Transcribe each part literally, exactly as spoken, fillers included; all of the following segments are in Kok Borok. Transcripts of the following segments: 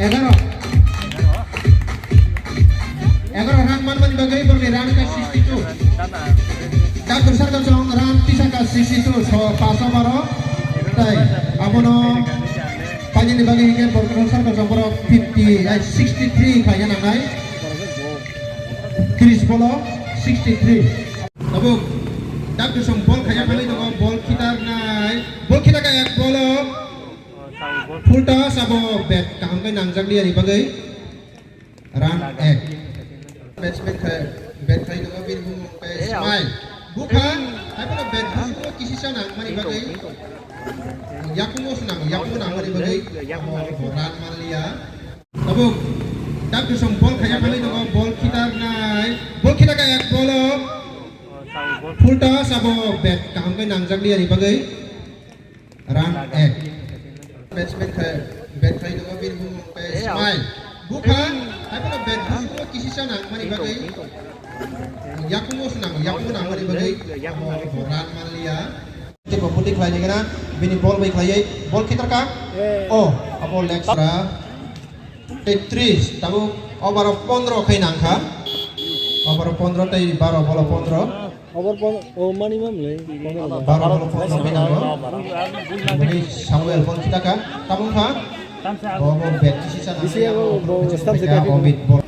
Egaroh. Egaroh run manmani bagwi borokni run wngkha sixty-two. Doctor Sarkar Chong run tisakha sixty-two, so pass over o. Tai abono painani bagwi hinkhe Borok Sarkar Chong borok fifty, ai, sixty-three khlaina nangnai. Chris bolo sixty-three. Tabuk Doctor Song bol khaina thangwi tongo, bol khitarnai. Bol khitarkha ek bolo. Full toss abo bat kaham khe nangjak liya ni bagwi. Run ek. Batsman khe bat khai tongo bini bumung khe Smile. Bukha, hai bono bat bujo kisi cha nangmani bagwi. Yakungo se nango, yakungo nangmani bagwi. Abo run man liya. Tabuk, Doctor Song bol khaina thangwi tongo, bol khitarnai. Bol khitarkha ek bolo. Full toss abo bat kaham khe nangjak liya ni bagwi. Run ek. Batsman khe bat khai tongo bini bumung khe Smile. Bukha, hai bono bat bujo kisi cha nangmani bagwi. Yakungo se nango, yakungo nangmani bagwi. Abo run man liya. Tei bo puti khlai ni gana, bini bol bai khlaiwi, bol khitarkha. Oh, abo leg sra. Tei tris, tabuk over o pondro khai nangkha. Over o pondro tei baro bolo pondro. Over pon-, o mani mam le, pondro. Baro bolo pondro khai nango. Bini Samuel bol khitarkha. Tabuk kha. Bo bo bat kisi cha nangkha. Bisi abo bo stamp se kha. Obit bol.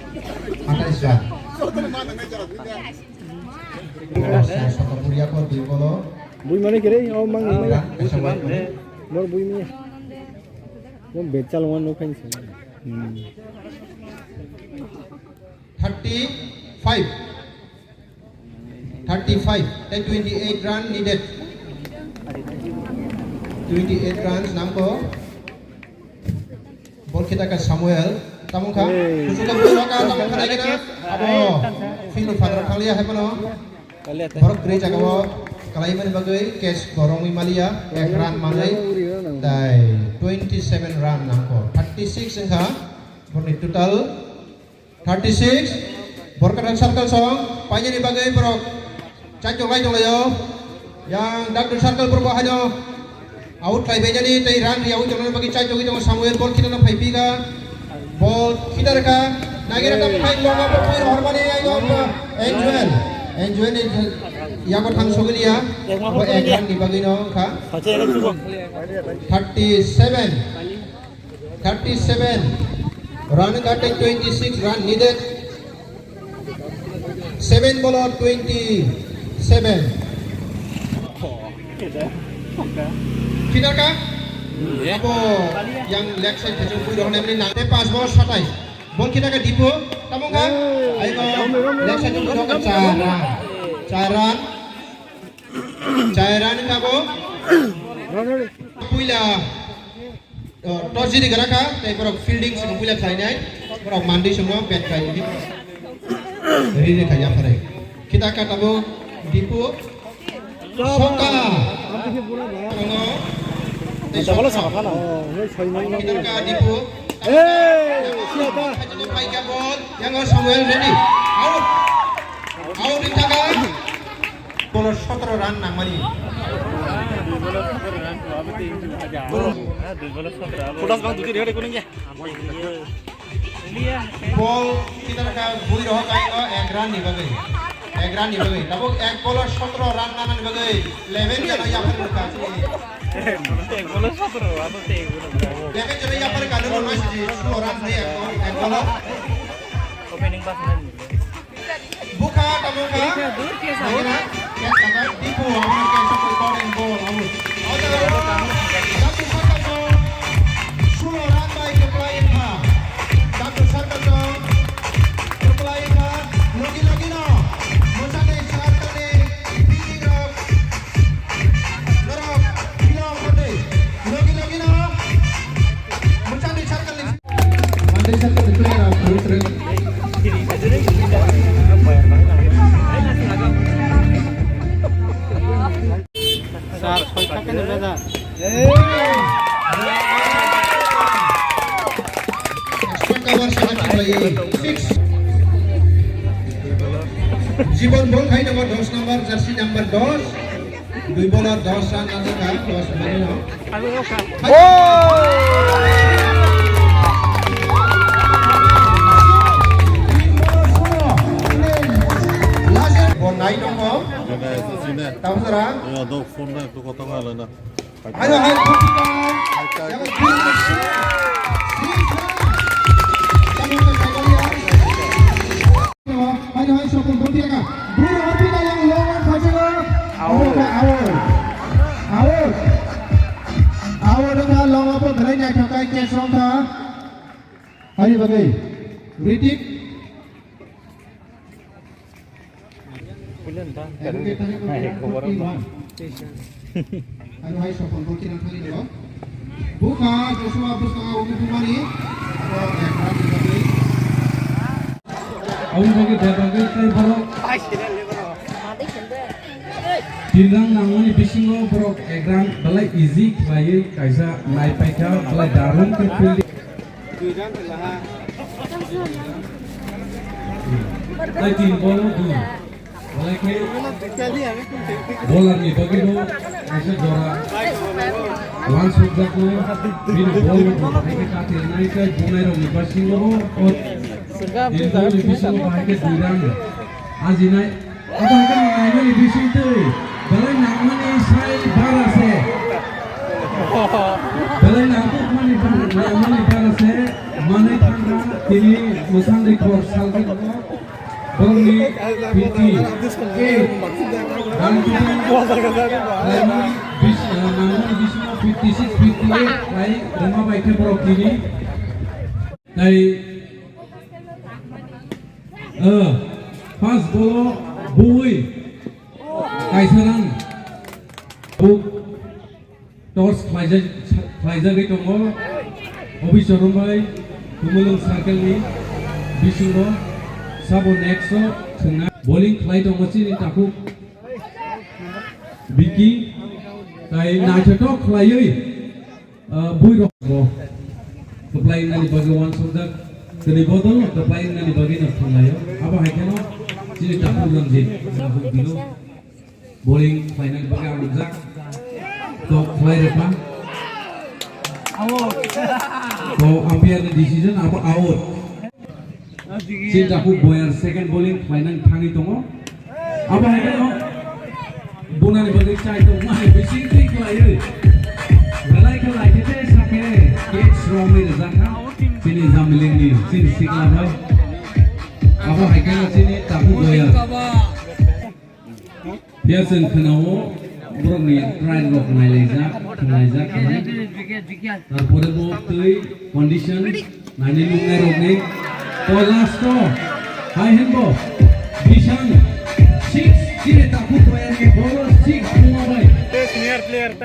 Atais run. Bui mani kere, o mang ni. Bor bui mani. Mo bechal wan no khain sa. Thirty-five. Thirty-five. Tei twenty-eight run needed. Twenty-eight runs nangkho. Bol khitarkha Samuel, tamo kha. Hey. Kuchuk khe bui rokha, tamo kha naikhe na. Abo field ni phataro thanglia hai phano. Borok kwrwi jaga o kwlai mani bagwi catch bo romwi maliya, ek run manwi. Tai twenty-seven run nangkho. Thirty-six wngkha borokni total. Thirty-six, Borkathang Circle song, painani bagwi borok chaijok lai tonglaio. Yang Doctor Circle borok bo haino out khlai bainani tei run rwi out tongnani bagwi chaijogwi tongo Samuel, bol khitano phai phi kha. Bol khitar kha. Nagira ta phai longa bo phai hormani ayo Angel. Angel ni yago thang sogiliya. Bo ek run ni bagwi no kha. Thirty-seven. Thirty-seven. Run kha tei twenty-six run needed. Seven ball o twenty-seven. Khitar kha? Abo yang leg side thajak bui rok nemni nang. Tei pass ball satai. Ball khitar kha Dipu. Tamo kha? Aibo leg side bui rok char run. Char run. Char run kha bo. Puila. Oh, toss jiri gara kha, tei borok fielding song puila khlainai, borok mandwi songno bat khai di. Riri khai yapharai. Khitar kha tabuk Dipu. Soka. Tongo. Tei soka. Khitar kha Dipu. Hey, siapa? Paika ball. Yang Samuel ready. Out. Out di taga. Bolo sotoro run nangmani. Photos bang dudi rega kuning ya. Bol kita ka bui roho kaingo ek run ni bagwi. Ek run ni bagwi. Tabuk ek bolo sotoro run nangmani bagwi. Eleven jano yapar ka. Ek bolo sotoro, abo te ek bolo. Eleven jano yapar ka, no mas di sotoro run ni ek bolo. Opening pass nani. Bukha, tabukha. Nagira, catch taka, Dipu, abono catch up, recording ball, abo. Oja, Datu Sarkar to, Sulo Rambai to play in ha. Datu Sarkar to, to play in ha. Logi, logi no. Mosani Sarkar ni, Bini Rock. Norok, Bilo Kote. Logi, logi no. Mosani Sarkar ni. Sar, soi taka ni beda. Jibon bol khai tongo dos number, jersey number dos. Dui bolo dos run adokha, dos run no. Oh! Phone na ektu kotha hala na. Aro hai, hai, hai, hai. Hai, hai, sokol, boti ka. Buru, boti ka yang long, long, khacha ka. Out. Out. Out. Out, ka long, apa, belai nyai thakai, catch long ka. Hari bagai. Ritik. Aro hai sokol bo kiran thani dilo. Buka Joshua buskang o bumani. Abo ekran ni bagwi. Aboni bagwi da bagwi tei borok. Tinrang nangmani bisingo borok ekran belai easy khlaiwi kaisa naipaikha belai darum khe fielding. Tei tin ball o dui. Belai khe bowler ni bagwi bo kaisa jora uansukjaknai. Bini ball no bo hai khe katirnai tei bunairokni bisingo o tin ball ni bisingo bahai khe dui run ajinai. Abo hai khe naimani bisingtwi belai nangmani sai bara se. Belai nangkukmani bara, nangmani bara se. Manwi thangkha tini mwsang rikor salkhe borokni fifty eight. Ang tini laimani bis-, ah, nangmani bisingo fifty six, fifty eight lai rwma bai khe borok tini. Tai, eh, first ball o bui kaisa run. Buk torch khlaijak, khlaijagwi tongo. Obi Chorombai, Tumulung circle ni bisingo sabo next o thwngna bowling khlai tongo chini takhuk Biki. Tai naithothok khlaiwi Ah, bui rok bo kwplai nani bagwi uansukjak, tini bodol no kwplai nani bagwi no thanglaio. Abo hai kheno chini takhuk Ranjit, takhuk Bino bowling khlainani bagwi ang rijak. To khlai rwkha. To umpire ni decision abo out. Chini takhuk boyar second bowling khlainani thangwi tongo. Abo hai kheno bunani bagwi chai tongma hai bising twi khlaiwi. Belai khe lai khe tei sakhe catch romwi rwjakha. Chini Jamilingni chini sikla bai. Abo hai kheno chini takhuk boyar. Phiya chwng khwnao borokni trial rok nailaijak, thwnglaijak hinwi. Tarpore bo twi condition nainwi nuknai rokni. To last o hai hinbo bisang six chini takhuk boyani bolo six thwngma bai.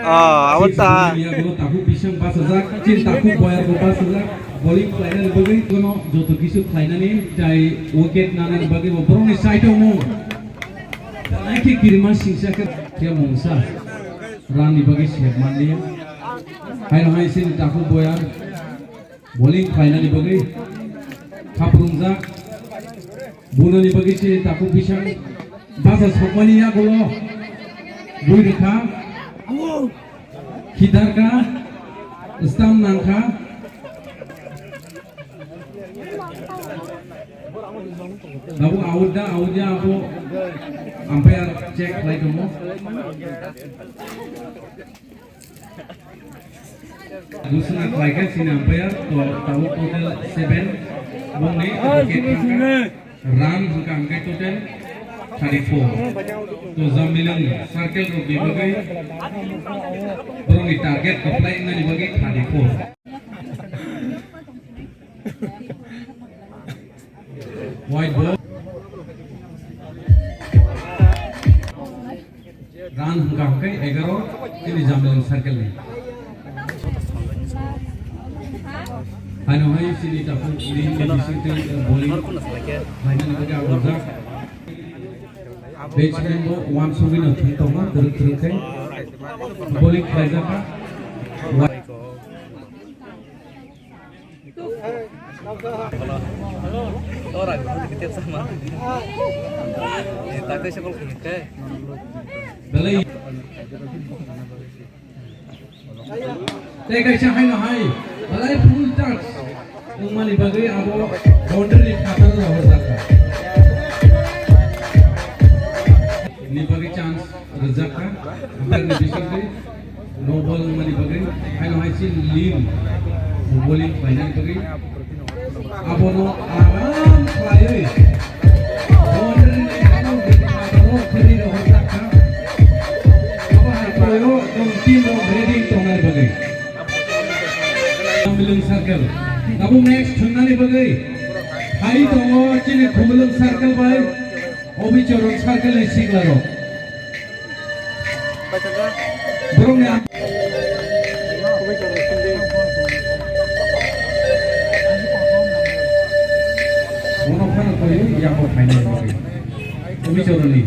Ah, abo ta. Chini yago takhuk bisang bachajak, chini takhuk boyar bo bachajak. Bowling khlainani bagwi kono joto kisu khlainani tai wicket nanani bagwi bo borokni side o mung. Belai khe kirima singsa khe, khe mungsa rani bagwi sep manliya. Haino hai chini takhuk boyar bowling khlainani bagwi khaprwngjak. Bunani bagwi chini takhuk bisang basa sokmani yagulo bui rwkha. Khitarkha, stamp nangkha. Abo out da, out ya abo umpire check khlai tongo. Gusna khlaikha chini umpire, to tabuk total seven bongni wicket thangkha. Run hwnkha hwnkhe total thirty-four. To Jamilung circle rokni bagwi borokni target kwplai wngnani bagwi thirty-four. White ball. Run hwnkha hwnkhe egaro chini Jamilung circle ni. Haino hai chini takhuk ni bising tei bowling khlainani bagwi ang rijak. Batsman bo uansugwi no thwng tongo, kwrwk kwrwk khe. Bowling khlaijakha. Ora, guru dikit sama. Takte se bol khe. Belai. Tei kaisa haino hai. Belai full touch. Wngmani bagwi abo boundary ni phatar rohorjakha. Ni bagwi chance. Jakha, umpire ni bisingtwi no ball wngmani bagwi, haino hai chini lim bowling khlainani bagwi, abono aram khlaiwi boundary ni aro gate ni aro khwlwi rohorjakha. Abo hai khlaio chwng team rok ready tongnani bagwi. Khumulwng circle. Tabuk next thwngnani bagwi hai tongo chini Khumulwng circle bai Obichoron circle ni sikla rok. Borokni ang- Bono phano koi yago phainai bagwi. Obichoronni.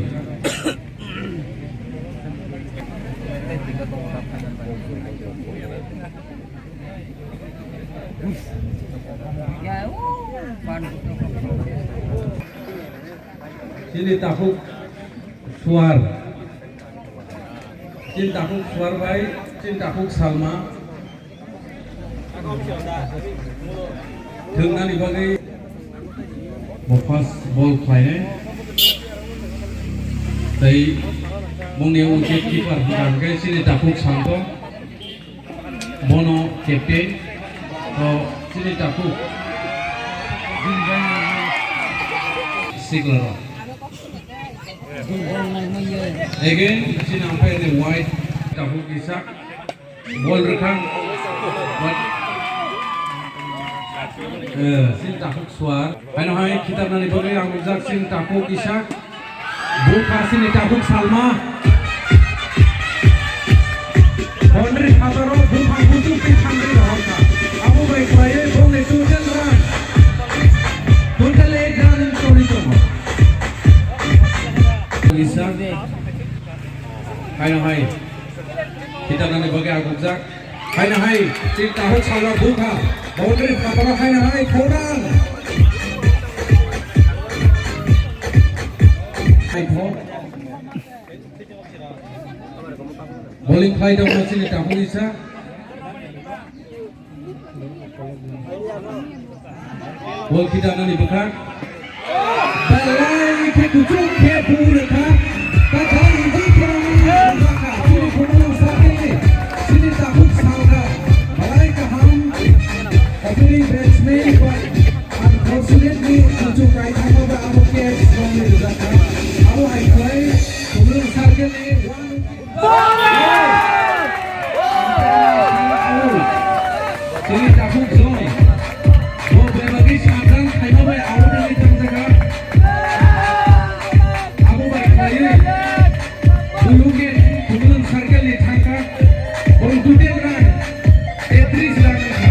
Chini takhuk suar. Chini takhuk suar bai, chini takhuk salma. Thwngnani bagwi bo first ball khlainai. Tei bongni wicket keeper hwnkha hwnkhe chini takhuk Santo. Bono captain, to chini takhuk sikla rok. Again, chini umpire ni wide takhuk kisa. Ball rwkha. But, eh, chini takhuk suar. Haino hai khitarnani bagwi ang rijak chini takhuk kisa. Bupha chini takhuk salma. Boundary phataro buphang buchuk tei thangrwi rohorkha. Abo bai khlaiwi bongni total run, total eight run in toni tongo. Kisa. Haino hai. Khitarnani bagwi ang rijak. Haino hai, chini takhuk salma bukha. Boundary phataro haino hai, four run. Hai, four. Bowling khlai tongma chini takhuk isa. Ball khitarnani bwkha. Belai khe kuchuk khe bung rwkha. Kathai injik phwrwngmani bwkha. Chini Khumulwng circle ni, chini takhuk salka. Belai kaham opening batsman, but unfortunately kuchuk kaithangma ba abo catch wrongly rwjakha. Abo hai khlai Khumulwng circle ni one Chini takhuk John. Bo bebagwi sakjang khaima bai out ni thangjakha. Abo bai khlaiwi Bulu gate Khumulwng circle ni thangkha. Borok total run tetris run wngkha.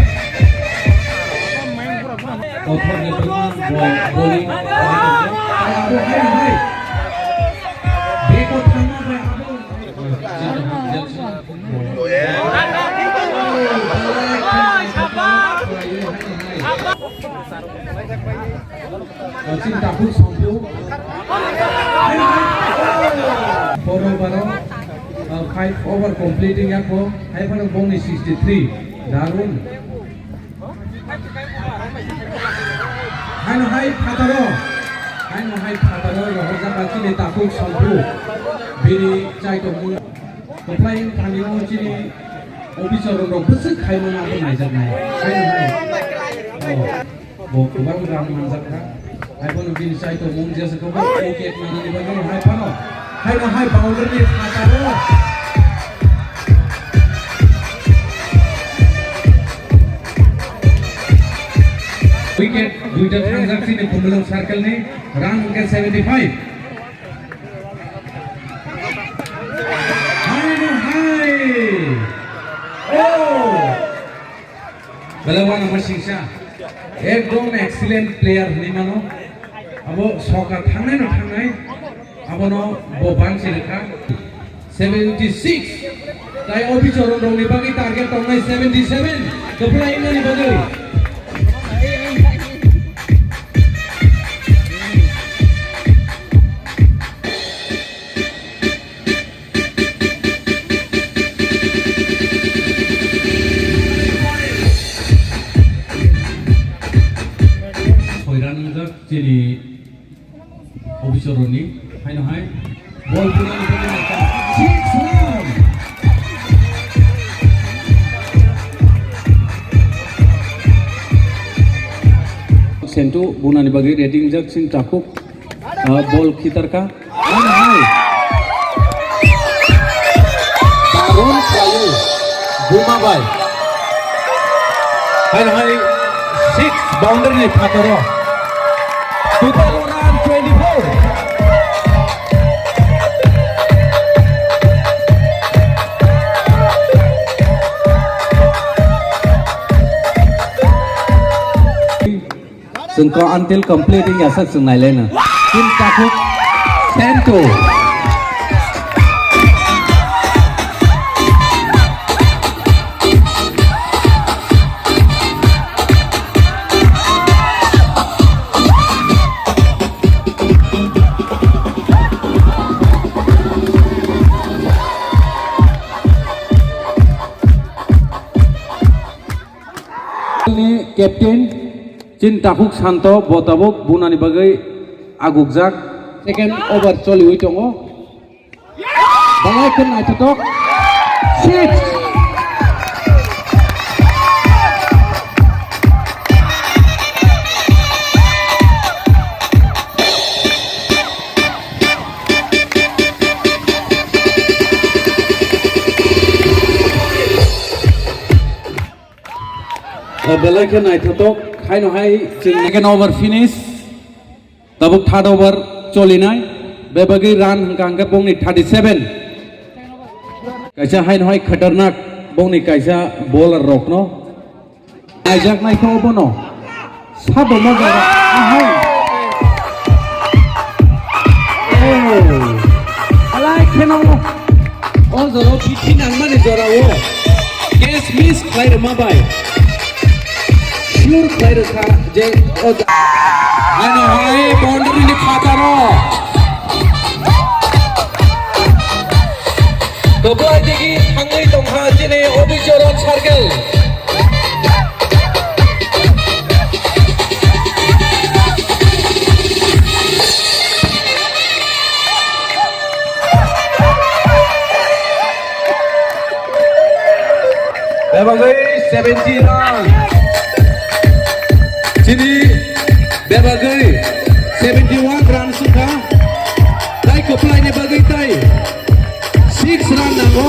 Kothok ni bwkhak bo bowling. Abo hai hai. Beko thangma bai abo. Chin takhuk songphru. Boro baro, uh, five over completing yako. Hai phano bongni sixty three. Darun. Haino hai phataro, haino hai phataro rohorjak chini takhuk songphru. Bini chaitokmung kwplai wng thangwi chini officer rok bwswk khaimano abo naijaknai. Haino hai. Oh, bo kwbang rang manjakha. Hai phano bini chaitokmung jesa kwbang wicket manani bagwi hai phano. Haino hai boundary ni phataro. Wicket duita thangjak chini Khumulwng circle ni, run hwnkhe seventy five. Haino hai. Oh! Belai uanama singsa. Ekdom excellent player hinwi mano. Abo soka thangnai no thangnai. Abono bo bansi rwkha. Seventy six. Tai Obichoron rokni bagwi target tongnai seventy seven. Kwplai wngnani bagwi. Soiran wngjak chini Obichoron ni, haino hai ball punani bagwi naikha. Sentu bunani bagwi ready wngjak chini takhuk, ah, bol khitarkha. Hai, hai. Tarun Kayu, Buma bai. Hai, hai, six boundary ni phataro. Total run twenty-four. Chwng ko until complete wngya sak chwng nailaina. Team takhuk Sento. Ni captain chin takhuk Santo bo tabuk bunani bagwi agukjak. Second over choliwi tongo. Balai khe naithotok. Six. O belai khe naithotok, haino hai chwng second over finish. Tabuk third over cholinai. Bebagwi run hwnkha hwnkhe bongni thirty seven. Kaisa haino hai khatarnak bongni kaisa bowler rokno. Naijak naikha obono. Sabo ma jora. Ahai. Oh. Alai kheno. O jora bithi nangmani jora o. Case miss khlai rwma bai. Sure khlai rwkha je o. Ano hai boundary ni phataro. Kwplai digi thangwi tongkha chini Obichoron Circle. Bebagwi seventy run. Chini bebagwi seventy one run sukha. Tai kwplaini bagwi tai six run nango.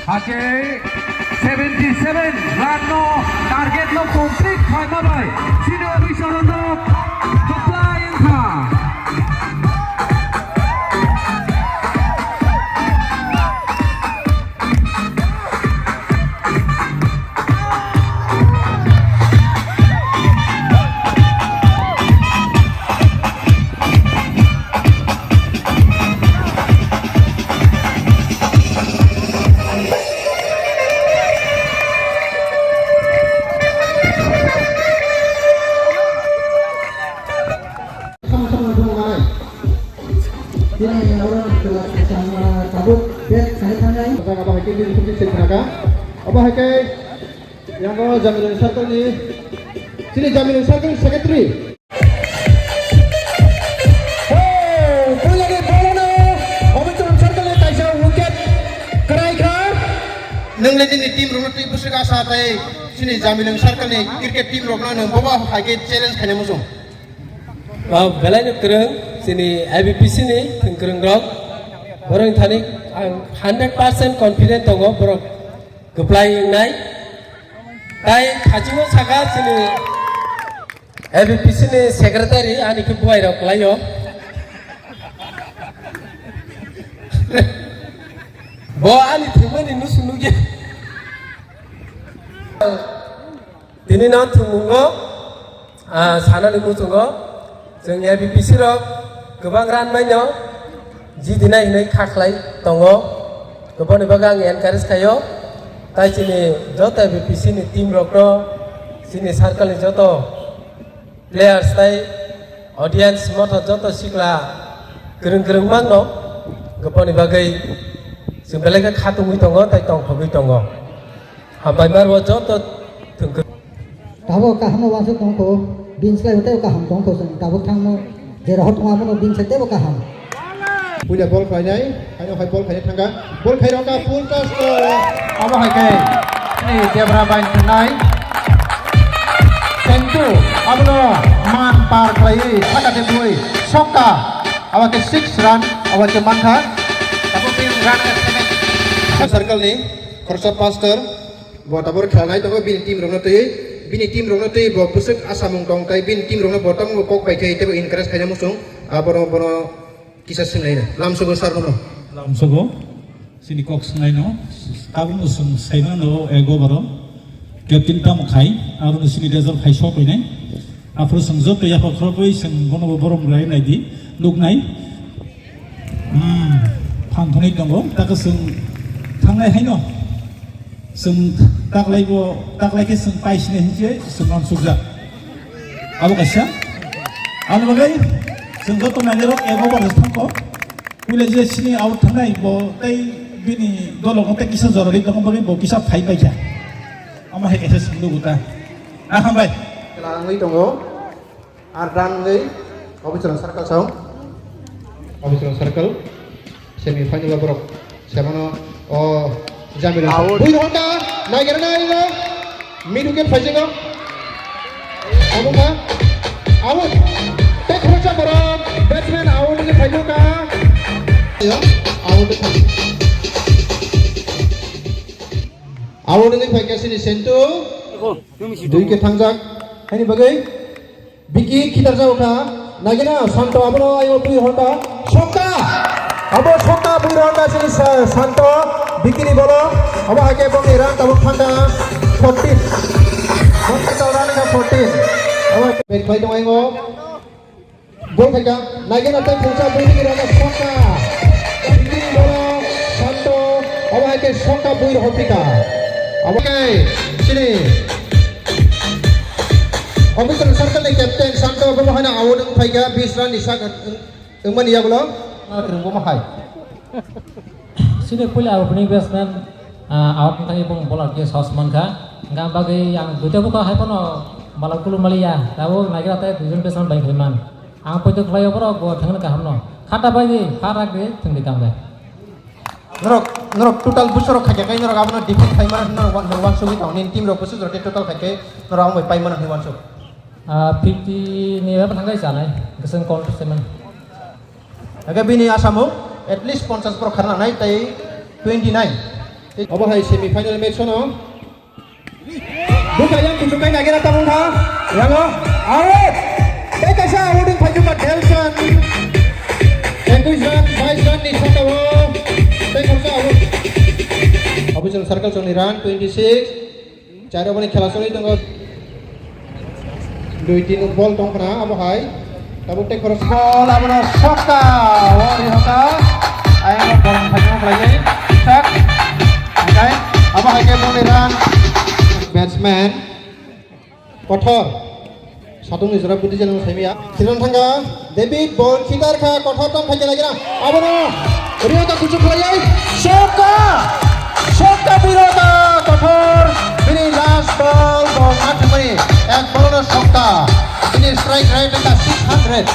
Hake seventy seven run no target no complete khaima bai chini Obichoron no kwplai wngkha. Abo hai khe bini khukni se khna kha. Abo hai khe yang o Jamilung circle ni, chini Jamilung circle secretary. Oh, puila ni ball no Obichoron circle ni kaisa wicket kwrai kha. Nwng le nini team rok no twi bwswk asa tai chini Jamilung circle ni cricket team rok no nwng bobo hai khe challenge khaina muchung. Ah, belai no kwrwng chini A B P C ni thwng kwrwng rok. Borok ni thani ang hundred percent confident tongo borok kwplai wngnai. Tai thachino saka chini A B P C ni secretary ani khe buai rok kwlaio. Bo ani thwngmani nusu nugya. Tini no thwngmungo, ah, sanani muchungo, chwng A B P C rok kwbang run maino jidinai hinwi kha khlai tongo. Boni bagwi ang encourage khaio, tai chini joto A B P C ni team rokno, chini circle ni joto Players tei audience, motho joto sikla kwrwng kwrwng mangno, goponi bagwi chwng belai khe khatungwi tongo tei tongthogwi tongo. Hambai maro joto thwngkwrwng. Tabuk kaham wansuk tongkho, bini slai tei kaham tongkho, chwng tabuk thangno jera hor tongma bono bini slai teibo kaham. Puila bol khlainai, haino hai bol khaina thangkha. Bol khai rokha full toss to. Abo hai khe chini Debra bai thwngnai. Sentu abono man par khlaiwi saka de bui sokka. Abo khe six run, abo khe mankha. Abo khe run khe seven. Circle ni khoroksa pastor. Bo tabuk khelai tongo bini team rokno twi, bini team rokno twi bo bwswk asamung tong tai bini team rokno bo tamo kok bai khe teibo encourage khaina muchung, abono bono kisa swnglaino lamsogo sir bono. Lamsogo chini kok swnglaino, tabukno chwng saimano ego boro captain tamo khai, abono chini result khai sok hoinai. Aphuru chwng joto yapha khorokwi chwng bono bo borom rai naidi, nuknai. Hmm, phan thangwi tongo, takhe chwng thangnai haino. Chwng taklai bo, taklai khe chwng pai sini hinse chwng uansukjak. Abo kaisa. Ani bagwi chwng joto nainai rok ego bo thangko. Puila je sini out thangnai bo tei bini dolo tei kisa jorali tongma bagwi bo kisa phai paikha. Amo hai kaisa chwng nugo ta. Ah, hambai. Langwi tongo. Ar run wngwi Obichwrang circle song. Obichwrang circle. Semi final o borok semano o jamila. Out. Bui honda naigera naigera. Mid wicket phaijago. Abo kha. Out. Tei khoroksa borok batsman out wngwi phaijago kha. Out wngwi phai. Out wngwi phaikha sini Sentu. Dui ke thangjak. Haini bagwi. Biki khitar jao kha. Nagina Santo abono ayo bui honda. Sokka. Abo sokka bui honda sini sa-, Santo. Biki ni bolo. Abo hake bokni run tabuk thangka fourteen. Bokni tabuk run kha fourteen. Abo bet khlai tong ayo. Bol khaika. Nagina tei thungsa bui ni run sokka. Biki ni bolo Santo. Abo hake sokka bui rohor pika. Abo ke sini. Officer circle ni captain Santo bo haino out wng phaikha bis run ni sak wng-, wngmani yagulo. Rwngbo ma hai. Sini puila opening batsman, ah, out wng thangwi bung bowler khe saos mankha. Hwnkha bagwi ang duita bukha hai phano malak kulu maliya. Tabuk naikhe atai duijon batsman bai khlaiman. Ang poito khlaio borok bo thangna kahamno. Khata bai di, kharak di, thwngdi kam bai. Norok, norok total busorok khaikha kai norok abono defend khaimano norok wan-, norok wansugwi tong. Nini team rok busu jora total khaikhe norok ang bai paimano hinwi wansuk. Ah, fifty ni eba thangkai chanai, keseng contest teman. Aga bini asamung at least ponchas borok kharna nai tai twenty nine. Obo hai semi final match ono. Buka yang kuchuk kai nagira tabung kha. Yango. Out. Tei kaisa out wng phaikha Delson. Ekuis run, bais run ni saka o. Tei khoroksa out. Official circle songni run twenty six. Charo boni khela choli tongo. Dui tin ball tong khna abo hai. Tabuk tei khorok ball abono sokka. Wari hoka. Ayang borong phaikha khlaiwi. Sak. Okai. Abo hai khe boni run. Batsman. Kothor. Satung ni jora budi jana saimiya. Khitan thangka. David ball khitar kha kothor tang phaikha nagira. Abono. Rio ta kuchuk khlaiwi. Sokka. Sokka bui rota kothor. Bini last ball bo ngathmani. Ek ball no sokka. Bini strike rate ka six hundred.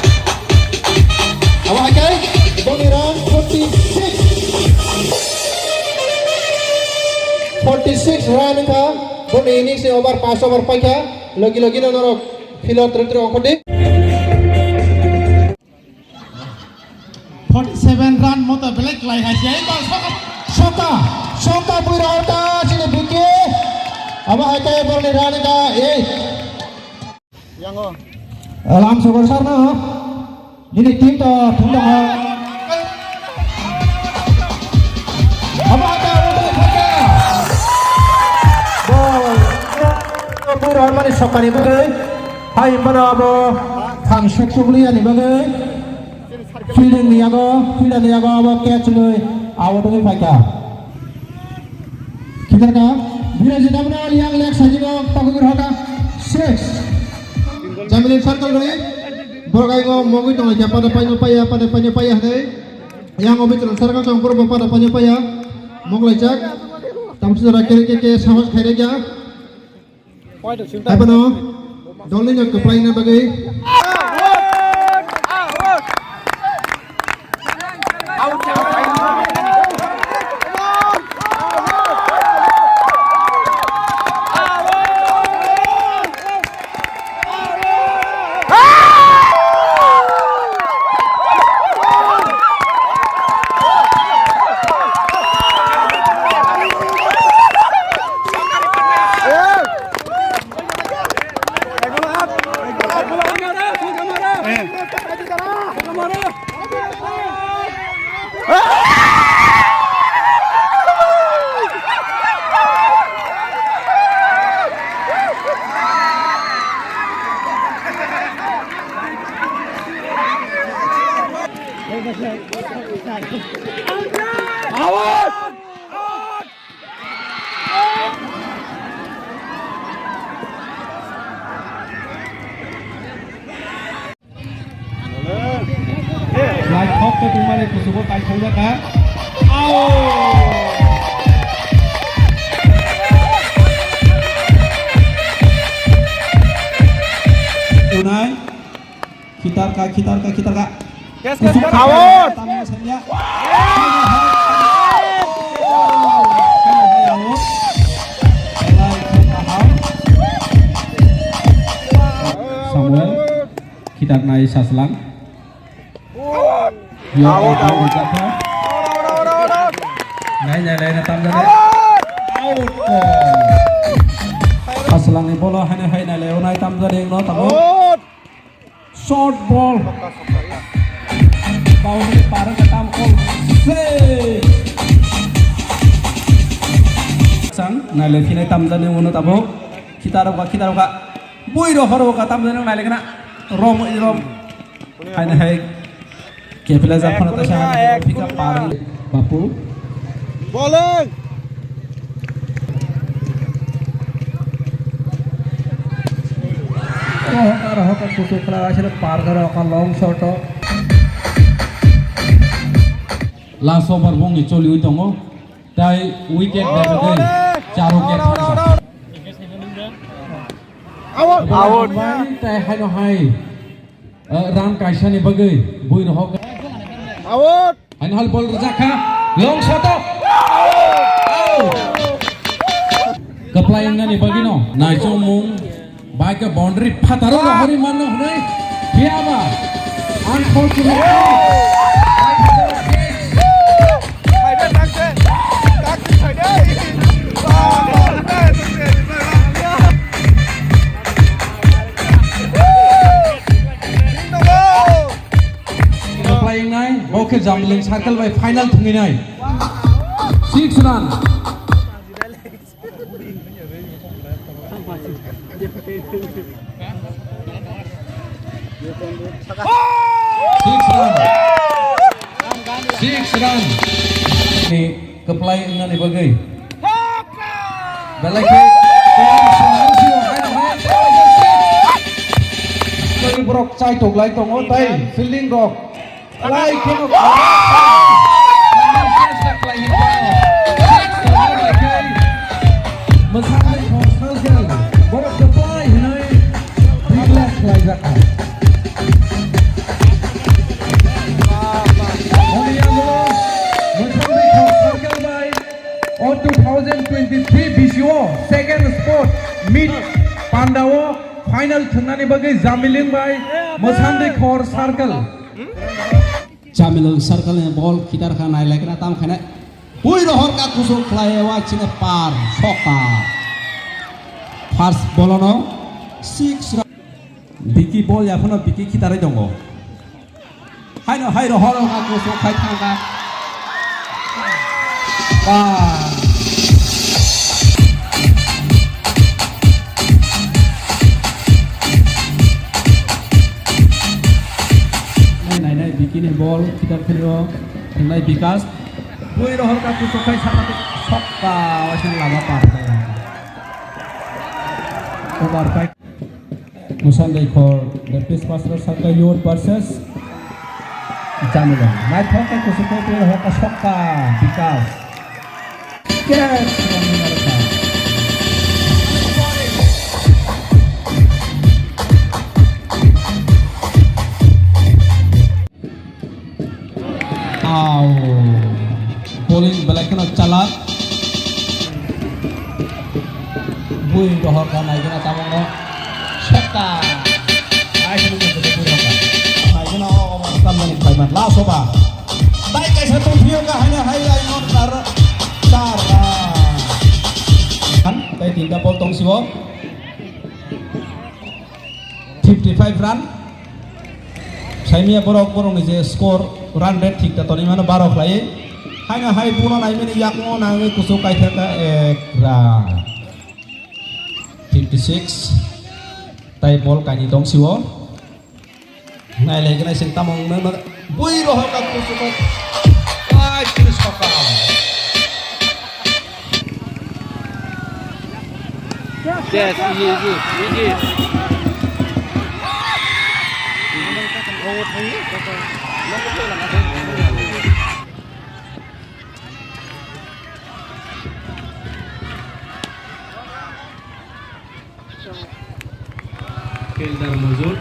Abo hai kai. Boni run forty six. Forty six run ka. Boni innings ni over, pas over paikha. Logi logi no norok field o twrwk twrwk ongkhordi. Forty seven run moto belai klai hai se. Ba soka, soka, soka bui rok ta sini biki. Abo hai ta borni run ka eight. Yango. Lam sogor sarno. Nini team to thum tongo. Abo hata udu thaka. Bo, bo, bo, mani sokani bagwi. Hai mano abo thang suk sugli ani bagwi. Fielding ni yago, fielder ni yago abo catch lwi out wngwi phaikha. Khitarka, Birajit abono yang leg sajino tokogwi rokha. Six. Jamilin circle ni borok aingo mogwi tonglaikha, pada paino paiya, pada paino paiya hinwi. Yang obi chwla circle tong borok bo pada paino paiya. Moglaijak. Tamsijora kere kere kere sahos khairokya. Haiphano dolni no kwplaina bagwi. Lai khok khe tongmani kuchugo kaithokjak kha. Ao! Unai. Khitarkha, khitarkha, khitarkha. Yes, yes, yes. Out! Tamo sanya. Samuel, khitarnai Saslang. Yo, out, out, out, out. Nai, nai, nai, nai, tamjani. Out! Saslang ni bolo, hai, hai, nai, nai, nai, tamjani, no, tamo. Out! Short ball. Boundary par wngkha tam kol. Save. Sang nailai phinai tamjani uno tabuk. Khitarokha, khitarokha. Bui rohor okha tamjani nailai khna. Rom, rom. Haino hai. Kepila jak phano taisa haino pick up par. Bapu. Bowling. Oh, aro hokar kusuk khlai asile par karo ka long shot o. Last over bongni choliwi tongo. Tai wicket bai bai charo ke thangkha. Out. Out. Tai haino hai. Eh, run kaisani bagwi bui rohok. Out. Haino hal ball rwjakha. Long shot o. Out. Kwplai wngnani bagwino naichomung bai khe boundary phataro rohorwi mano hwnwi phiyaba. Unfortunately. Kwplai wngnai, bo khe Jamling Circle bai final thwngwi nai. Six run. Six run. Six run. Ni kwplai wngnani bagwi. Belai khe kok swnam sio hai hai. Borok chai tok lai tongo tai fielding rok. Lai kheno borok kwplai hinwi mano. Mwsangwi khosnal khe borok kwplai hinwi declare khlaijakha. Hwnwi ang bo Mwsangwi khosnal khe bai o two thousand twenty-three B C O second sport meet pandao final thwngnani bagwi Jamiling bai Mwsangwi khor circle. Jamilung circle ni ball khitar kha nai lai kha tam khainai. Pui rohor ka kusuk khlai wa chine par sokta. First ball no six run. Biki ball ya phano biki khitar tongo. Haino hai rohor ka kusuk khai thang kha. Ba. Nai, nai, nai, bikini ball, khitar kheno, nai, Bikas. Bui rohor ka kusuk khai saka sokta, waisa lama par. Over five. Mwsandei Khor Baptist Pastor Circle Youth versus Jamilong. Naithok khe kuchuk khe twi rohor ka sokka Bikas. Catch! Au. Bowling belai kheno chalak. Bui rohor kha naigena tabukno. Sokka. Ai, bui rohor kha. Naigena o over tamani paiman. Last over. Dai kaisa tongphio kha haino hai ai non tar. Tar. Tei tinta ball tongsibo. Fifty five run. Saimia borok, borokni je score, run rate thik ta tonwi mano baro khlaiwi. Haino hai bono naimani yakmo nangwi kuchuk kaithaka ek run. Fifty six. Tai ball kainwi tongsiwo. Nailaignai sing tamo wngma bui rohor ka kuchuk. Ai, kiri soka. Yes, easy, easy, easy. Keldar Mojot.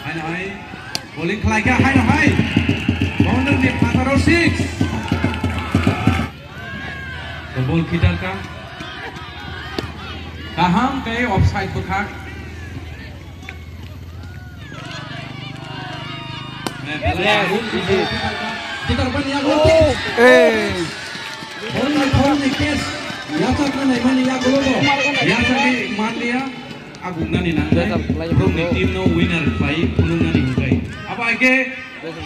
Haino hai. Bowling khlai kha, haino hai. Boundary ni phataro six. Ball khitar kha. Kaham khe offside bwkhak. Yes. Khitar bani yago. Hey. Ball ni, ball ni catch. Yachak na nai mani yago lo. Yachak ni man liya. Agugnani nangnai. Borokni team no winner khlai phunuknani hwnkhe. Abo hai khe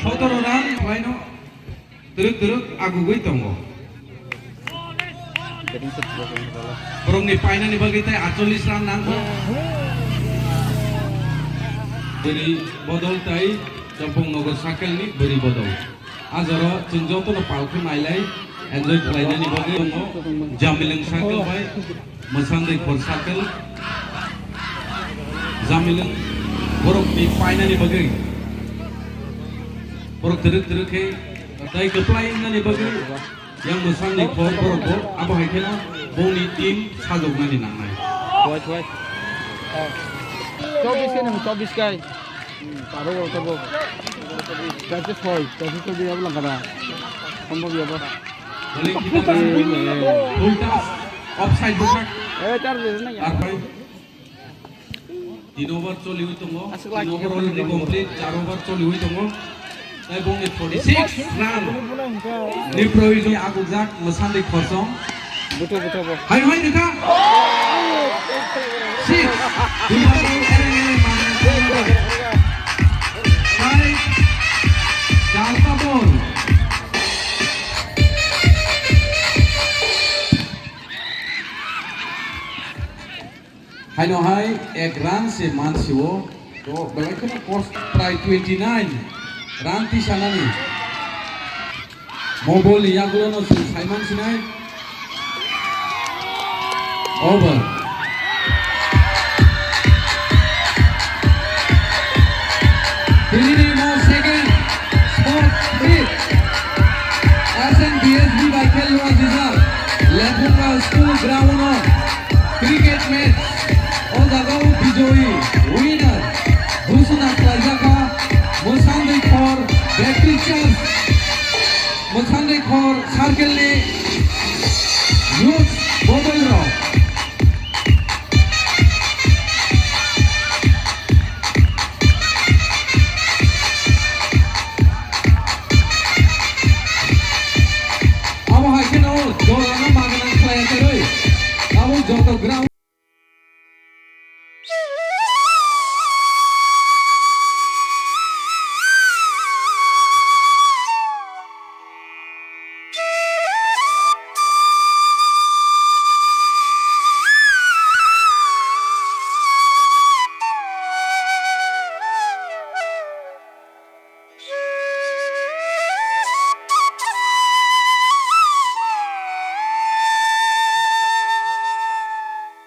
sotoro run khlaino. Twrwk twrwk agugwi tongo. Borokni painani bagwi tei atchollis run nangkha. Bwrwi bodol tei Champongnagar circle ni bwrwi bodol. A jora chwng jotono palkhe nailai enjoy khlainani bagwi tongo Jamileng circle bai. Mwsandwi Khor circle. Jamileng borokni painani bagwi. Borok twrwk twrwk khe tei kwplai wngnani bagwi yang Mwsandwi Khor borok bo abo hai kheno bongni team sajoknani nangnai. Thwai, thwai. Chobis khe nang, chobis kai. Hmm, taro bo, taro bo. Chairte soi, chairte soi dia ulang kada. Sombhob ya ba. Bowling khitar. Full toss. Offside bwkhak. Eh, char bwkhak na ya. Arpai. Tin over choliwi tongo. Aswk lagi. Tin over already complete. Char over choliwi tongo. Tai bongni forty six run. Ni proyojon agujak Mwsandwi Khorsong. Buto, buto, bo. Hai, hai, nukha. Six. Dui number, ereng, ereng, manwi. Hai. Jalpa ball. Haino hai ek run se mansio. To belai kheno cost prai twenty nine run tisanani. Mobile ni yagulo no chwng saiman sinai. Over. Tini ni mo second spot three. S N B S B bai khel rwjak. Lephunga school ground o cricket match. O jaga o bijoyi, winner, ghosona khlaijak kha Mwsandwi Khor Baptist Church. Mwsandwi Khor circle ni youth bodol rok. Abo hai kheno jora no magna khlai ya kwrwi. Abo joto ground